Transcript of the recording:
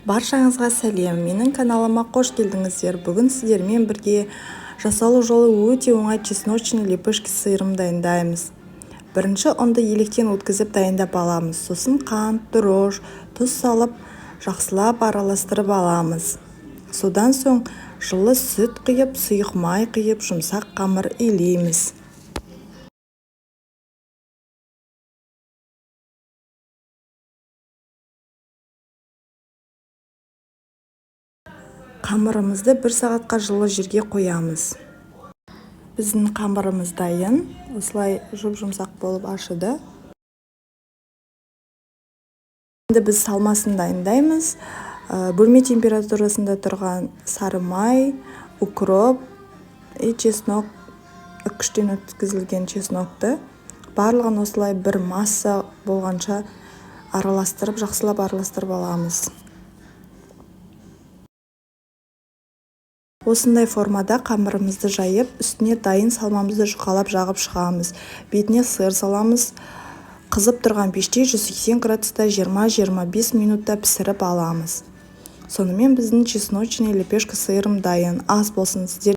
Баршаңызға сәлем! Менің каналыма қош келдіңіздер! Бүгін сіздермен бірге жасалу жолы өте оңай чесночный лепешки с сыром дайындаймыз. Бірінші ұнды електен өткізіп дайындап аламыз. Сосын қант, дрожжи, тұз салып, жақсылап араластырып аламыз. Содан соң жылы сүт құйып, сұйық май құйып, жұмсақ қамыр илейміз. Қамырымызды бір сағатқа жылы жерге қоямыз. Біздің қамырымыз дайын. Осылай жұп-жұмсақ болып ашыды. Енді біз салмасын дайындаймыз. Бөлме температурасында тұрған сары май, укроп и чеснок, үккіштен өткізілген чеснокты барлығын осылай бір масса болғанша араластырып, жақсылап араластырып аламыз. Осындай формада қамырымызды жайып, үстіне дайын салмамызды жұқалап жағып шығамыз. Бетіне сыр саламыз. Қызып тұрған пеште 180 градуста 20-25 минутта пісіріп аламыз. Сонымен, біздің чесночный лепешка сыром дайын. Ас болсын сіздер!